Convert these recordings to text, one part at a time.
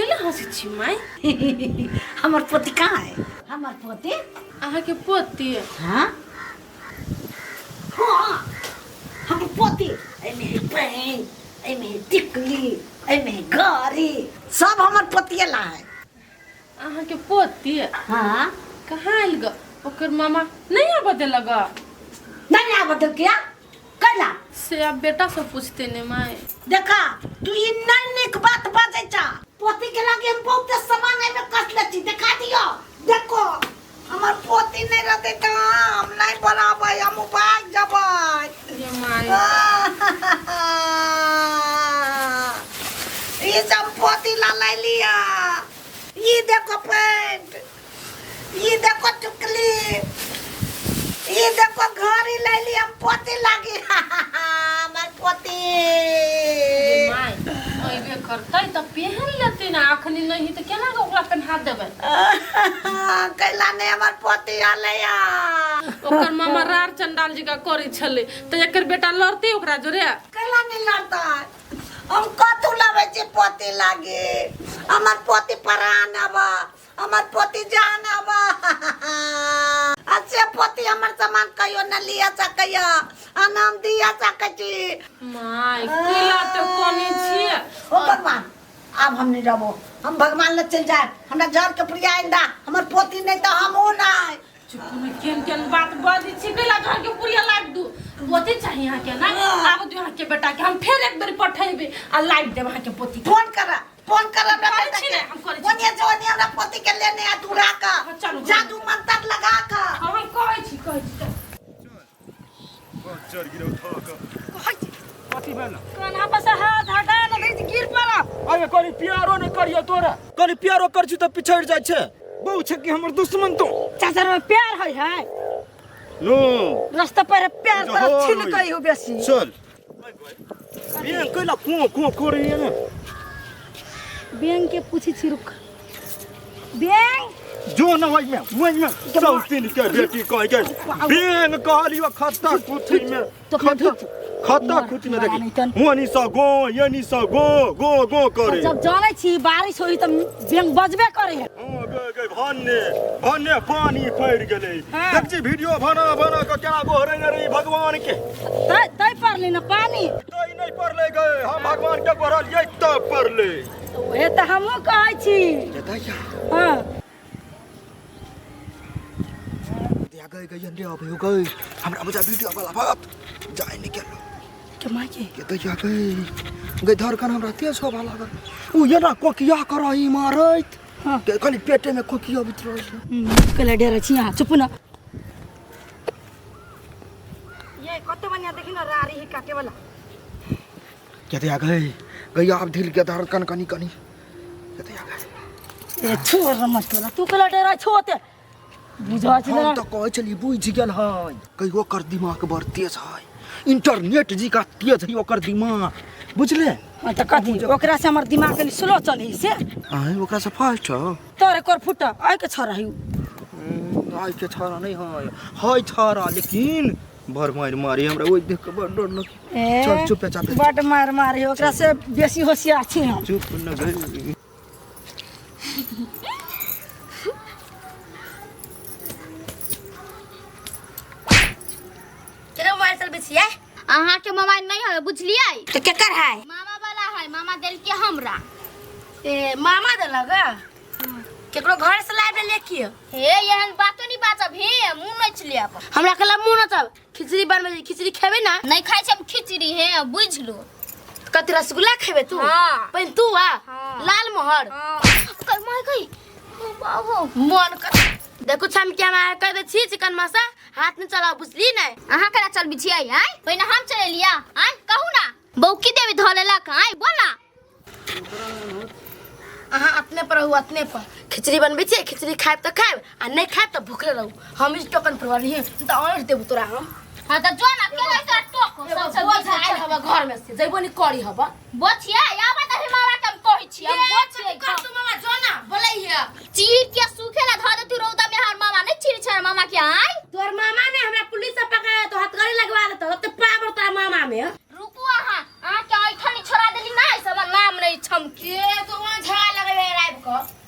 कैला हंसै छी माय? हमर पोती कहाँ है? हमर पोती? अहाँके पोती? हाँ हाँ, हमर पोती। एहिमे है पैन, एहिमे है टिकली, एहिमे है गाड़ी, सब हमर पोतिये ला है। अहाँके पोती? हाँ। कहाँ आयल ग? ओकर मामा नहीं आबऽ देलक ग? नहीं आबऽ देलक किया? कैला? से आब बेटा सब पूछते ने माय। देखा तू ई नहीं नीक बात बजै छा। पोती के लागे हम बहुत सामान एहिमे कसले छी, देखा दियो। देखो हमर पोती नहीं रहते त हम नहीं बनाबै, हम भाग जबै। ये माय। ई सब पोती ला लै लिया। ई देखो पैंट, ई देखो चुकली, ई देखो घड़ी लै ली हम पोती लागी। हमर पोती। ये माय, अइबे करतै तऽ पेहन लेतै ने, अखनी नहीं तऽ केना कऽ ओकरा पेन्हा देबै? कैला नहीं हमर पोती आलैया? ओकर मामा रार चंडाल जकाँ करै छलै तऽ एकर बेटा लड़तै ओकरा जोरे? कैला नहीं लड़तै? हम कतू लाबै छी पोती लागी। हमर पोती परान आबा, हमर पोती जान आबा। अच्छे पोती हमर सामान कहियो न लिया सकैया आ न हम दिया सकै छी। माय, कैला तऽ कनै छियै? ओ भगवान, आब हम नहीं रहबो, हम भगवान लग चल जाए। हमरा जर के प्रिया आइंदा हमर पोती नहीं तो हम हो नहीं। चुप ने, केहन केहन बात बजै छी। कैला घर के पुरिया लाइब दू? पोती चाही अहाँके ना? आब दू अहाँके बेटा के, हम फेर एक बेर पठेबै आ लाइब देब अहाँके पोती के। फोन कर, फोन कर हमरा करै बेटा छी के। ने, हम करै छी। ओनिए से ओनिए हमरा पोती के लेने आ दूरा का। हाँ, चलू। जादू मंत्र लगा का। हाँ, हम कहै छी, कहै छी, चलू। चढ़ गिरौ थक। कहै छी। कथी भेल? कान्हा पर से हाथ हटा न दै, गिर पड़ब। अरे कनि प्यारो नहि करियो तोरा, कनि प्यारो कर छी तऽ पिछड़ि जाइ छै। बहु छै कि हमर दुश्मन तो? चाचा में प्यार है है नो रास्ता पर प्यार जो तरफ हो छिल रोई। गई हो बेसी। चल ये कैला को को करे ने? बैंक के पूछी छी, रुक। बैंक जो न ओइ में, ओइ में सौतीन के बेटी कह के बेंग कहलियो खत्ता कुथी में। तो अपना खत्ता खत्ता कुथी में देखी ओनी सा गो यनी सा गो गो गो करे। जब जानै छी बारिश होई त बैंक बजबे करे है। हाँ, गे गे भन्ने भन्ने पानी पड़ि गेलै। हाँ। देख छी वीडियो बना बना के केना गोहरै रही भगवान के। तै तै पड़ली न पानी? तै नहि पड़लै गे, हम भगवान के गोहरलियै तब पड़लै। तऽ उहे तऽ हमहूँ कहै छी। हाँ। दिया गई गई अंडे अब हो गई हमरा बुझा वीडियो वाला भगत जाय निकल के माय के के दैया गई गई धड़कन हमरा तेज होबा लागल। उ एना कोकिया करही मारैत। हाँ। के खाली पेटे में कोकिया अबैत रहै छै। कले डेरे छी अहाँ, चुप न। ये कते बढ़िया देखी न रारी ही काटे वाला। के दैया गई गई आब ढील के धड़कन कनी कनी के दैया गई। ए छोड़ मत तोरा, तू कला डेरा छोते बुझा छी। हम तऽ कहै छली बुझि गेल है कही ओकर दिमाग बड़ तेज है, इंटरनेट जी का तेज है ओकर दिमाग, बुझले? हाँ तऽ कथी ओकरा से हमर दिमाग कनी स्लो चलै से? आय ओकरा से फास्ट हो। तोरे कर फुट आइ के छरा है। आइ के छरा नहीं है, है छरा लेकिन बड़ मारि मारी हमरा ओहि देख के बड़ डर लगे। ए चल चुप चापे। बड मार मारी, ओकरा से बेसी होशियार छी हम। चुप न गई। केकरो मोबाइल चलबै छियै? अहाँ के मोबाइल नहीं है, बुझलियै? तऽ केकर है? मामा वाला है, मामा देलके हमरा। ए मामा देलक? केकरो घर से लाबि लेलियै की? हे एहन बातो नहीं बाजब, हे मुंह नोच ले अपन। हमरा कहला मुंह नोचब, खिचड़ी बनबै छी, खिचड़ी खेबै ना? नहीं खाइ छी हम खिचड़ी, हे बुझलू। कथी रसगुल्ला खेबै तू? हाँ। पहिने तू आ। हाँ। लाल मोहर। हाँ। कई माय गई बाबू। मन कर देखू छम के हम कह दै छी चिकन मसा हाथ में चलाओ, बुझली नै? अहाँ करा चलबी छियै? आय पहिने हम चलेलिया। आय कहू ना बौकी देवी धऽ लेलक? आय बोला। अहाँ अपने पर रहू, अपने पर खिचड़ी बनबै छियै, खिचड़ी खायब तऽ खायब आ नहि खायब तऽ भूखले रहू। हम ई टोकन पर रहिए तऽ ऐंठ देबू तोरा हम। हाँ तऽ जो ना केला तोरा टोक एगो सब बोझ आयल हबा घर में से जइबो नहीं करी हबा। बोझिया आबा तऽ मामा के हम कहै छी, हम बोझिए। कर तू मामा जो ना बोलैया। चीर के सूखे ला धऽ देतू रौदा में हर मामा नहीं चीर छै मामा के आय। तोर मामा ने हमरा पुलिस से पकड़ा तो हथकड़ी लगवा देतो, तो पावर तोरा मामा में। रुकू अहाँ, अहाँ के ऐठन छोड़ा देली ना, सब नाम नहीं छमकी। ए तो वहाँ झगड़ा लगबे रे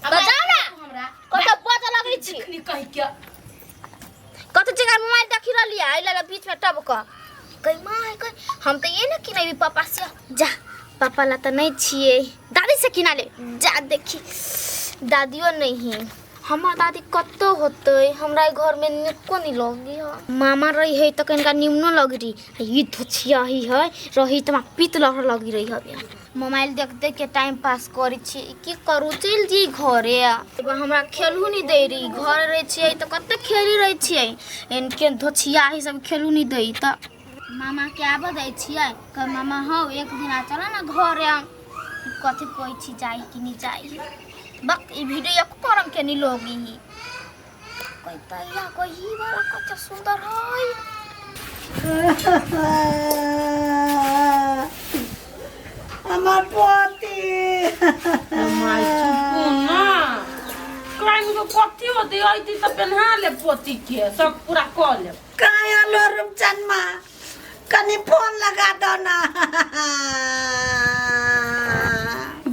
बजाओ ना। हमरा कत बज लगै छी चिकनी कहि के कत जगह मोबाइल देखि रहली है अइला बीच में टब क कहि माँ है कहि हम तऽ ये ना किनेबी पापा से जा पापा ला तऽ नहीं छियै दादी से किना ले जा देखी दादियो नहीं है हमर दादी कतौ होतै हमरा ई घर में निको नहीं लगी है मामा रही है तऽ कनिका निमनो लगी रही आ ई धोछिया ही है रही तऽ हमरा पीत लहर लगी रही हवे मोबाइल देख देख के टाइम पास करै छियै की करू चलि जी घरे एगो हमरा खेलू नहीं दै रही घर रहै छियै तऽ कते खेली रहै छियै एनके धोछिया ही सब खेलू नहीं दै तऽ मामा के आबऽ दै छियै कह मामा हौ एक दिन आ चल ना घरे कथी कहै छी जाइ कि नहीं जाइ बक ई वीडियो एको करम के नहीं लोगी ही कोई तैया कोई ही वाला कते सुंदर है। हमर पोती माय चुपू ना कान को कथी होती अइती तऽ पेन्हा ले पोती के सब पूरा कऽ लेब। कहाँ आलो रूपचंद माँ कनी फोन लगा दो ना।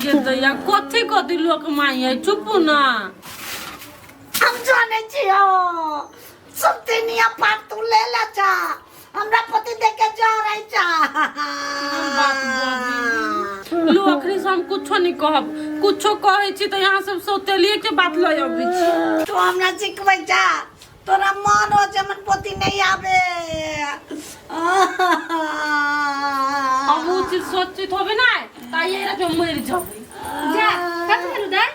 गे दैया कथी कथी लोक माय है चुपू ना। हम जाने छियो सुनते पार तू ले ले चा हमरा पति देख के जा रही चा। बात बजी लो अखनी से हम कुछो नहीं कहब कुछो कहै छी तऽ यहाँ सब सौतेलिए के बात लऽ अबै छी। तू हमरा सिखबै चा तोरा मन हो जे हमर पति नहीं आबे। हम उ चीज सोचित होबे ना तऽ आइए रात में मरि जबै। जा कथी भेलु दाइ?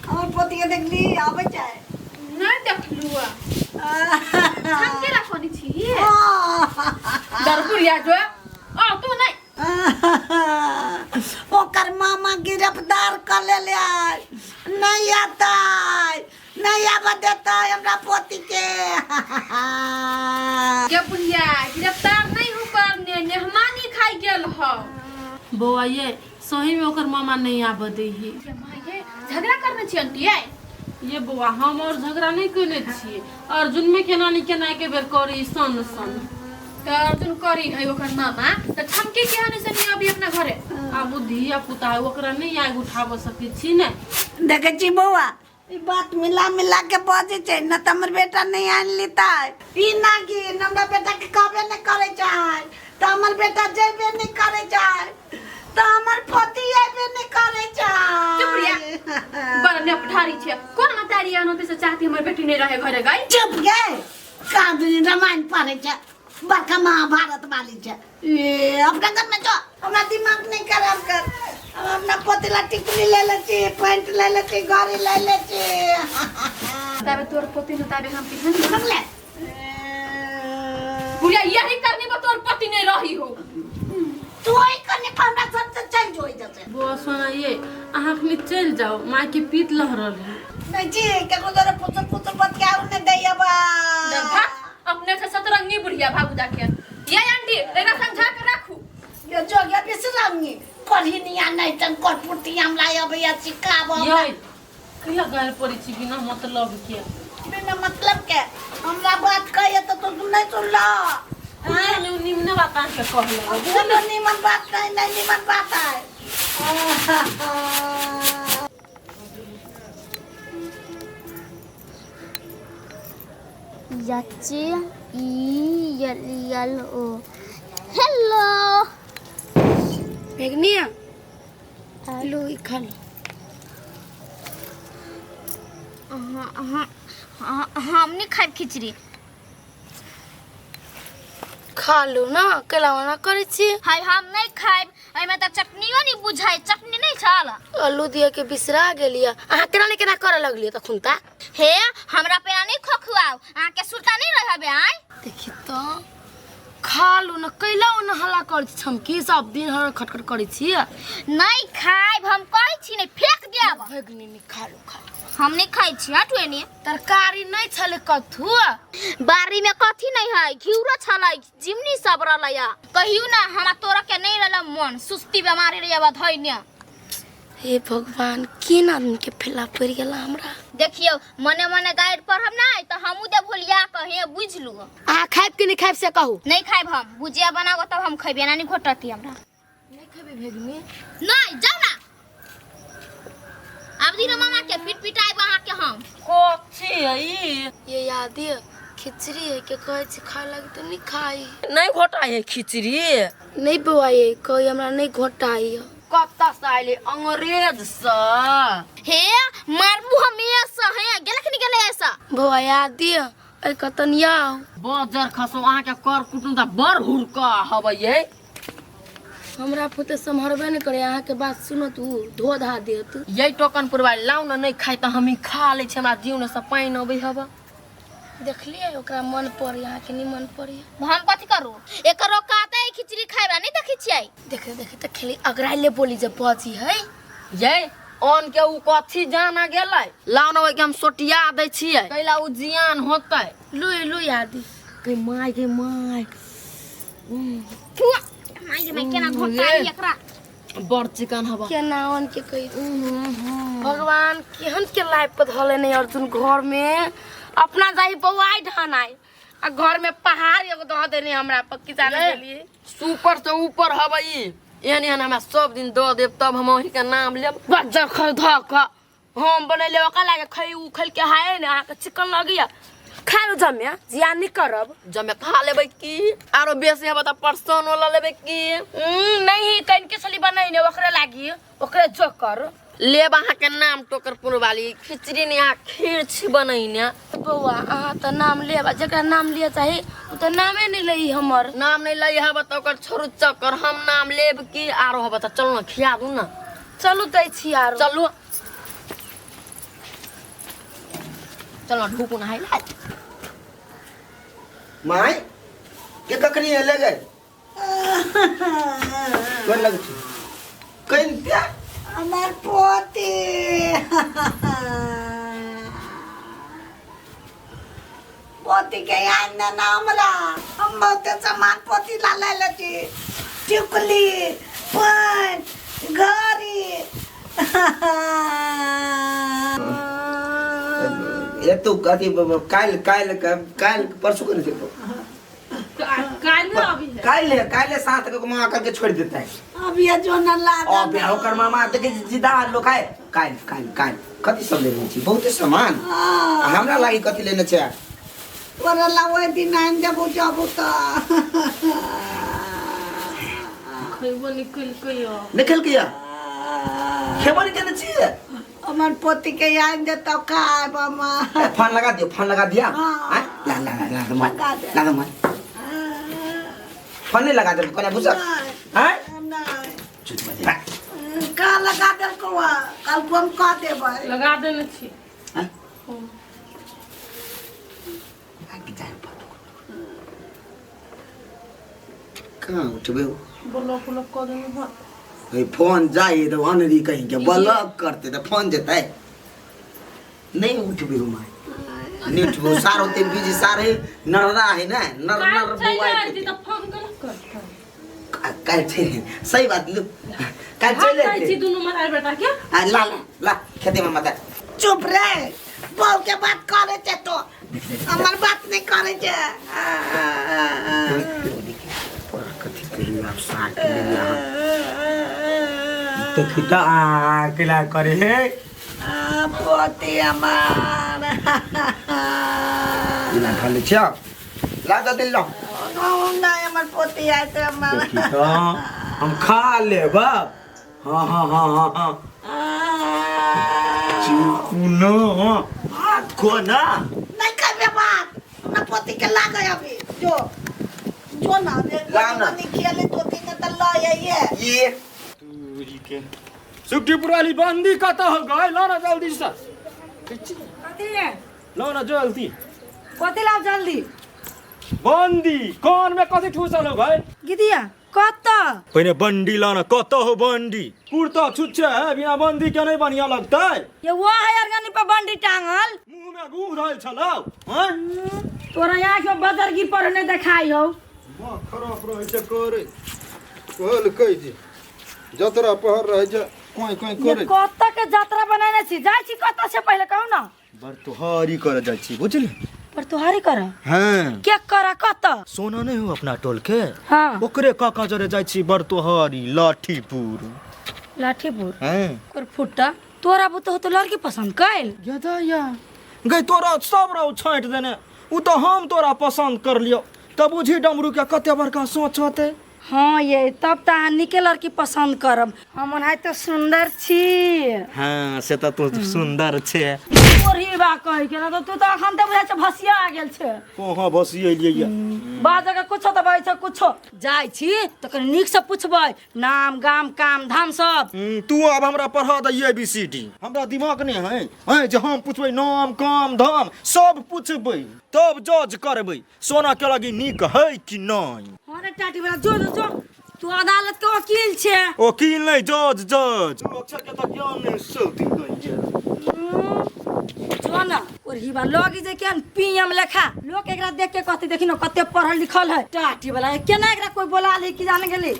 हमर पति के देखली आबै छै। नहीं देखलु हम केना कनै छी दरपुरिया जो आ तू नहीं ओकर मामा गिरफ्तार कर लेले नहीं आता नहीं आबऽ देतै हमरा पति के। के बुढ़िया गिरफ्तार नहीं हो करने मेहमानी खाइ गेल हो। बौआ ये सही में ओकर मामा नहीं आबऽ दै है। ये माँ ये झगड़ा करने छी आंटी ये। ये बौआ हम और झगड़ा नहीं केने छियै अर्जुन में केना नहीं केना के बेर करी सन सन। तो अर्जुन करी है ओकर मामा तो ठमके के हने से नहीं अभी अपना घरे। आब उ धिया पुता है ओकरा नहीं आगि उठाबऽ सकै छी ने। देखै छी बौआ ई बात मिला मिला के बजै छै न तऽ हमर बेटा नहीं आनि लेतै। ई ना कि हमरा बेटा के कहबे नहीं करै छै तऽ हमर बेटा जेबे नहीं करै छै तऽ हमर पति अयबे नहीं करै छै। चुप रिया बड़ नेपठारी छै कोन मतारी आनो से चाहती हमर बेटी नहीं रहे घरे गई। चुप गे कहाँ दिन रामायण पढ़ै छै बड़का महाभारत वाली छै। ए अपना घर में जो हमरा दिमाग नहीं खराब कर। हम अपना पति ला टिकली ले ले छी पैंट ले ले छी गाड़ी ले ले छी। ताबे तोर पति न ताबे हम पिहन सुन ले बुढ़िया यही करनी पर तोर पति नहीं रही हो। तू ही करनी पर हमरा सब से चल जोई जैसे। बौआ सोना ये अहाँ अखनी चलि जाओ माँ के पीत लहरल है। नहीं जी केकरो द्वारा पुसुर पुसुर बतियाउ नहीं दैया बा। भाग अपने से सतरंगी बुढ़िया भागू जाके ये आंटी एकरा समझा के राखू। ये जो ये बिसरंगी करही नहीं आ नहीं तन कर पुटी हम लाय अबे या सिखाबो हमरा। ये किया गाल पड़ै छी बिना मतलब के? बिना मतलब के हमरा बात कहिए तो तू नहीं सुनला। नहीं निमने बात अहाँ के कहलहुँ। कोनो निमन बात नहीं नहीं निमन बात है। याचे ई यल यल ओ हेलो भेगनिया लो ई खा लो। हम नहीं खाइब खिचड़ी। खा लो ना केला मना करै छी। हाय हम नहीं खाइब एहिमे तऽ चटनियो नहीं बुझाइ चटनी नहीं छल। आलू दिया के बिसरा गेलियै अहाँ केना ने केना करऽ लगलियै तखुन ता। हे हमरा पे नहीं खोखुआउ अहाँ के सुरता नहीं रहबे आय। देखी तो खा लो ना कैला ओना हल्ला करै छी छमकी सब दिन हर खटखट करै छी। नहीं खाइब हम कहै छी नहीं फेंक देब। भेगनी नहीं खा लो खा लो। हम नहीं खाइ छी हटू एने। तरकारी नहीं छलै कथू बाड़ी में कथी नहीं है घिउरो छलै जिमनी सब रहलै कहियो ना हमरा तोरा के नहीं रहल मन सुस्ती बीमारी रहे बा धैने। हे भगवान केना आदमी के फेला पड़ि गेला हमरा। देखियो मने मने गाइड पर हम ना त हमू दे भुलिया कहे बुझलु। अहाँ खाइब कि नहीं खाइब से कहू? नहीं खाइब हम भुजिया बनाबो तब हम खइबे ना नहीं घोटती हमरा। नहीं खेबे भेगनी? नहीं जाओ ना। अब दी रे मामा के फिर पिटाइब अहाँ के हम। कथी है ई? ये याद है खिचड़ी है के कहै छी खाय लागी तऽ नहि खाई। नहीं घोटाइ है खिचड़ी। नहीं बौआ ये कहै हमरा नहीं घोटाई है। कतऽ से आइले अंग्रेज से? हे मारबू हम ऐसा हे गेलख नि गेलै ऐसा। बौआ याद है ऐ कतन आउ। बजर खसो अहाँ के कर कुटुम त बड़ हुड़का हबै ये। हमरा पुते सम्हरबे नहीं करे, अहाँ के बात सुनत उ धो धा देत। ये टोकन पुरवा लाउ न, नहीं खाइ त हम ही खा लै छी, हमरा जीवन से पानि अबै हब। देखलिए ओकरा मन पड़े, अहाँ के नहीं मन पड़े। हम कथी करू एकर औकात है खिचड़ी खाइबा नहीं देखै छियै। देखे देखे त खेली अगराइले बोली जे बजी है। ये अन्न के उ कथी जाना गेलै, लाउ न ओइ के हम सोटिया दै छियै, कैला उ जियान होतै। लुई लुई आदि गे my गे my my गे my केना घोटाई एकरा। बड़ चिकन हबा केना अन्न के कही भगवान केहन के लाइफ पर धले नहीं अर्जुन घर में अपना जाई बौआई ढानाई आ घर में पहाड़ एगो दह देने हमरा पर की जाने ये। गेलिए। सुपर से ऊपर हबै ई, एहन एहन हमरा सब दिन दऽ देब तब हम अहीं के नाम लेब। बज्जर खर धऽ कऽ हम बनैले ओकरा लागे खै उ खैल के हाय ने अहाँके चिकन लगैया खा लो जमे जियान नहीं करब। जमे खा लेबै की आरो बेसी हब तऽ परसन वाला लेबै की? नहीं कनिके छली बनैने ओकरे लागी ओकरे जोकर लेब अहाँ के नाम टोकर पुरवाली खिचड़ी ने अहाँ खीर छी बनैने। बौआ अहाँ तऽ नाम लेब आ जकरा नाम लिअ चाही उ तऽ नामे नहीं लई हमर। नाम नहीं लई हब तऽ ओकर छोड़ू चक्कर, हम नाम लेब की आरो हब तऽ चलू न खिया दू न। चलू दै छी आरो। चलू चलो ढूकू नहाय ला। My के कखनी एले गए कोन लग छी कइनत्या हमर पोती पोती के आन ना हमरा हम बहुते सामान पोती ला ले ले छी, टिकुली पान घड़ी। ये तो कथी काल्हि काल्हि काल्हि परसू कने छै काल्हि अभी है। काल्हि काल्हि साथ के मामा करके छोड़ देता है। अब ये जो न लागा अब ओकर मामा देखे जिदा लोग है। काल्हि काल्हि काल्हि कथी सब लेने छी? बहुते सामान। हमरा लागी कथी लेने छै? तोरा ला ओहि दिन आनि देबौ जबौ तऽ। खैबो निकलकै नहीं खेलकै खेबो नहीं केने छियै? हमर पोती के आनि देतौ खायब हम। फोन लगा दियो, फोन लगा दिया। हाँ। ला ला ला ला ला ला ला फोन नहीं लगा देलको कोना बुझल? हैं नहीं झूठ बजे का लगा देलको? कल फोन कऽ देबै। लगा देने छी। हैं आगे जाए कहाँ उठबे? ब्लॉक ब्लॉक कऽ देने हँ। ए फोन जाए तो अनरी कहीं के ब्लॉक करते तो फोन जेतै। नहीं उठबे हो my, नहीं उठबो। सार होते बिजी सार है नररा है ना नर नर बुआई चलि तऽ फोन गलत करतै। काल्हि चलि सही बात लू काल्हि चलि खाइ छी दुनू मरार बेटा के। आ ला ला ला खेते में मत चुप रे, बहू के बात करे छै तो हमर बात नहीं करे छै। कथी कही आप सार के लेने अहाँ देखी तऽ आ केला करे हे पोती हमार इना ढले छ ला दऽ दिल नहीं हमर पोती आयते हमर। देखी तऽ हम खा लेब। हाँ हाँ हाँ हाँ हाँ चुनो हाथ खो ना नहीं करबे बात अपना पोती के लागे अभी जो जो ना लाओ ना। नहीं खेले तो तीन त ल आइए ये तूरी के सुखटीपुर वाली बंदी कतऽ हो गए? लो ना जल्दी से। कथी है? लो ना जल्दी। कथी लाओ जल्दी? बंदी कान में कथी ठूसल हो गए? गिदिया कतऽ? पहिने बंडी ला ना, कतऽ हो बंडी? कुर्ता छुच्छे है, बिना बंदी के नहीं बढ़िया लगतै। ये वो है अरगनी पर बंडी टांगल। मुंह में गुह रहल छलौ हैं? तोरा यहाँ के बदर गिर पर नहीं देखाई हो। माँ खराब रहै छै करे कहलकै जे जतरा पहर रहै छै कोई कोई करे। कतऽ के जतरा बनेने छी? जाइ छी कतऽ से पहिले कहू ना। बड़ तोहारी करे जाइ छी बुझली? पर तोहारी कर? हाँ। के करा कतऽ? सोना नहीं हो अपना टोल के। हाँ। ओकरे काका जरे जाइ छी बड़ तोहारी लाठीपुर। लाठीपुर? हाँ। ओकर फुट्टा? तोरा बुते होतो लड़की पसंद कैल गदया गई तोरा सब रहो छाँट देने उ तो हम तोरा पसंद कर लियो तब बुझी डमरू के कते बड़का सोच होते। हाँ ये तब तो अहाँ नीके लड़की पसंद करब, हम ओनाहिते सुंदर छी। हाँ से तो तू सुंदर छे। तोरी बा कहि के ना तो तू तो अखन ते बुझाइ छै भसिया आ गेल छे। कहाँ भसियलियै? बाजऽ के कुछो तऽ बाजै छै कुछो। जाइ छी तऽ कनि नीक से पुछबै नाम गाम काम धाम सब। तू आब हमरा पढ़ा दे ए बी सी डी, हमरा दिमाग नहि है हैं जे हम पुछबै नाम काम धाम सब पुछबै तब जज करबै सोना के लगी नीक है कि नहीं। हाँ रे टाटी वाला जो जो जो तू अदालत के वकील छे। वकील नहीं जज जज। अक्षर के तो ज्ञान नहीं सौती गई जो ना और हिबा लगी जे केन पीएम लेखा लोग एकरा देख के कहते देखी न कते पढ़ल लिखल है टाटी वाला केना एकरा कोई बोला ले कि जाने गेली।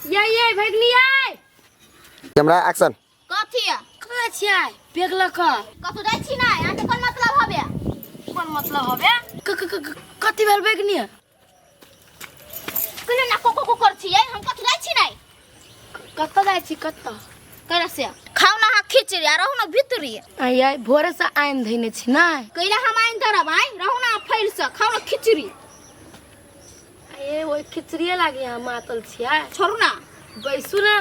ये ये भगनी आय कैमरा एक्शन। कथी है कथी छियै पेग लक कतौ जाइ छी नै अहाँके कोन मतलब हबे? कोन मतलब हबे? कथी भेल भगनी? कोना ना को को कर छियै हम कतौ जाइ छी नै। कतौ जाइ छी कतौ? कैला से खाउ ना अहाँ खिचड़ी आ रहू ना भीतरी। आइ आइ भोरे से आइन धइने छी नै। कैला हम आइन धरब आइ रहू ना फैल से खाउ ना खिचड़ी। ए ओइ खिचड़िए लागी अहाँ मातल छियै। छोड़ू ना बैसू ना।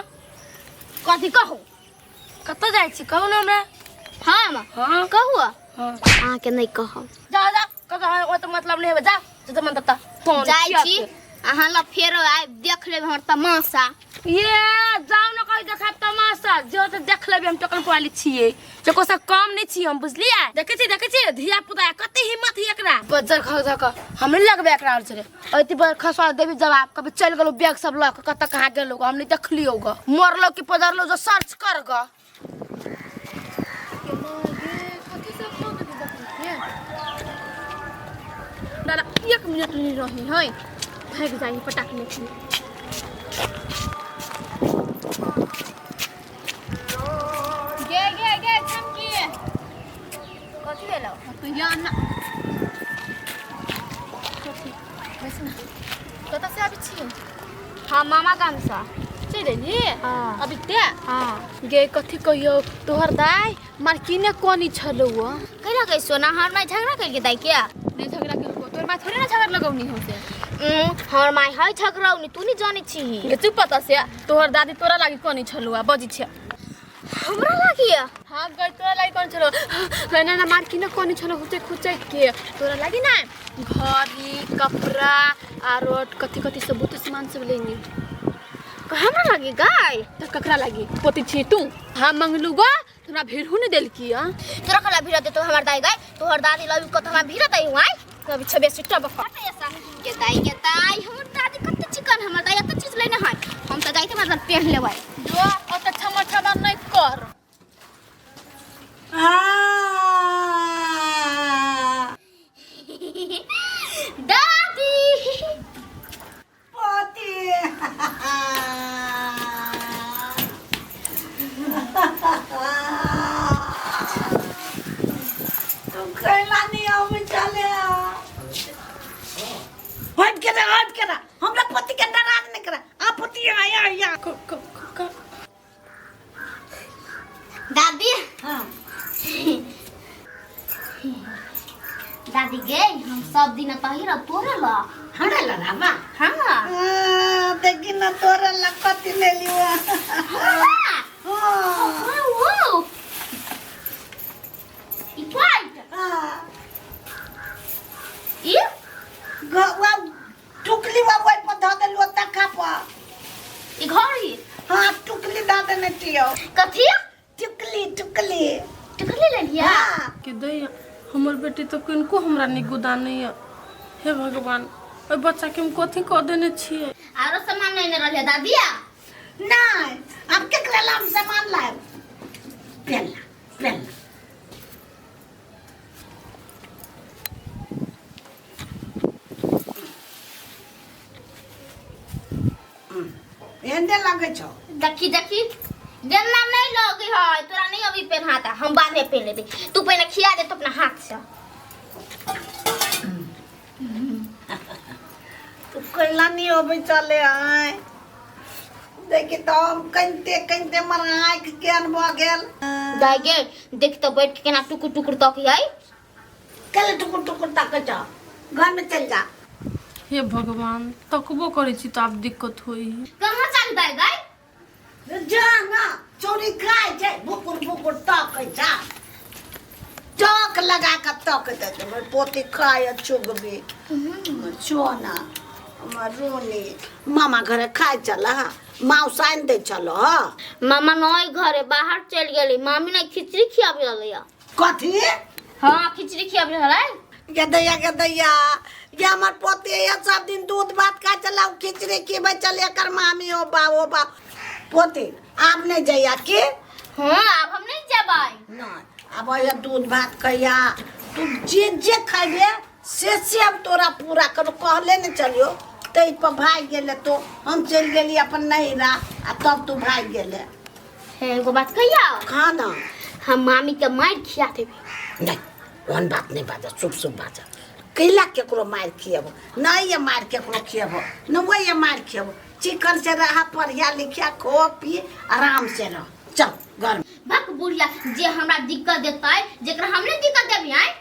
कथी कहू? कतऽ जाइ छी कहू ना हमरा। हम हाँ कहू? हाँ अहाँके नहि कहब। जा जा कतऽ है ओ तऽ मतलब नहि हेबै जा जतऽ मन ततऽ जाइ छी अहाँ लग फेरो आबि देख लेब हमर तमाशा। ये जाउ न कहीं देखाब तमाशा जो तऽ देख लेबै हम टकन पाली छियै जको से कम नहि छी हम बुझलियै। देखै छी देखै छी धिया पुता कते हिम्मत है एकरा बज्जर खस धक हम नहि लगबै एकरा और से ऐति पर खसवा देबी जवाब कभी चलि गेलौ बैग सब लऽ कऽ कतऽ कहाँ गेलौ हम नहि देखलियौ ग मरलो कि पदरलो जो सर्च कर ग। दादा एक मिनट नहीं रही है भाग जाई पटाख लेके। गे गे गे चमकी कथी भेलौ? तू या ना कथी बैस ना कतऽ से आबै छी? हम मामा गाम से चलि एलियै हाँ। अभी ते? हाँ। गे कथी कहियौ तोहर दाइ मारकिने कोनी छलौ कैला गई सोना हमर माय झगड़ा कइल दाइ के? नहीं झगड़ा केलको तोहर माय थोड़े ना झगड़ा लगौनी हो से। हमर माय है झगड़ौनी तू नहीं जानै छी। गे चुप पता से तोहर दादी तोरा लागी कोनी छलौ बजी छै हमरा लागी? हाँ गई तोरा लागी कोनी छलौ ना ना मारकिने कोनी छलौ हुचे खुचे के तोरा लागी ना घड़ी कपड़ा आरो कथी कथी सब बहुत सामान सब लेनी। हमरा लागी गाय? त ककरा लागी पोती छी तू? हम मंगलू ग तोरा भेड़ू ने देलकी आ। तोरा कला भीड़ दे तो हमर दाई गाय तोहर दादी लबी कत हमरा भीड़ दई हुआई कभी छबे सिट्टा बक ऐसा के दाई के दाई हमर दादी कते चिकन हमर दाई एते चीज लेने है हम त जाइते मतलब पहन लेबै जो ओत छमर छमर नहीं कर। आ दादी पोती तू कैला नहीं आबै चले हट के रे हट के रे हमरा पति के नाराज नहीं करा आ पति आया आया दादी। हाँ दादी गे हम सब दिन तही रह तोरे ल हमरा ल रामा। हाँ देखी ना तोरे ल कथी ले लियो। हाँ हाँ ई पाइट हाँ ई वा टुकली वा ओइ पर धऽ देलु तक्का पर। ई घड़ी? हाँ टुकली दऽ देने छियौ। कथी? टुकली टुकली टुकली ले लिया? हाँ। के दैया हमर बेटी तो किनको हमरा नहीं गुदा नहीं है। हे भगवान ओहि बच्चा के हम कथी कऽ देने छियै? आरो सामान नहीं रहले दादिया? नहीं अब केकरा ला हम सामान लायब? पेला पेला एहने लगै छौ। देखी देखी गेन्दा नहीं लगे है तोरा नहीं अभी पहनाता हम बाद में पहन लेबे तू पहले खिया दे तो अपना हाथ से। तू कैला नहीं अबै चले आय देखी तो हम कनिते कनिते हमर आँखि केहन भऽ गेल। दाइ गे, देख तऽ बैठ के केना टुकुर टुकुर तकी है। कल टुकुर टुकुर तकै छ, घर में चल जा। हे भगवान, तकबो करै छी तऽ आब दिक्कत होइ है। कहाँ चल दाइ गाय? जा ना, चोरी खाय छै, भुकुर भुकुर तकै छ, चौक लगा के तक दे। हमर पोती खाय चुगबी, हमर सोना, हमर रोनी मामा घरे खाय चल। माउस आनि दै छल। मामा नहीं घरे, बाहर चल गेली। मामी ने खिचड़ी खियाबी रहलै। कथी? हाँ, खिचड़ी खियाबी रहलै। गदैया गदैया, ये हमर पोती ये सब दिन दूध भात खाय चला, खिचड़ी खिबै चल एकर मामी। ओ बा, ओ बा, पोती आब नहीं जइया की? हाँ, आब हम नहीं जेबै। नहीं, आब ये दूध भात खैया तू, जे जे खैबे से अब तोरा पूरा करो। कहले नहीं चलियो तै पर भागि गेले तो। हम चलि गेली अपन नैहरा आ तब तू भागि गेले। हे, एगो बात कहिया? खाना। हम मामी के मार खिया देबै। नहीं, ओहन बात नहीं बाजा, शुभ शुभ बाजा। कैला केकरो मारि खियेबो नहीं, ये मारि केकरो खियेबो न, वही ये मारि खियेबो। चिकन से रहा, पढ़िया लिखिया, खो पी, आराम से रह। चल घर में। भक बुढ़िया, जे हमरा दिक्कत देतै, जेकरा हमने दिक्कत देबै आय।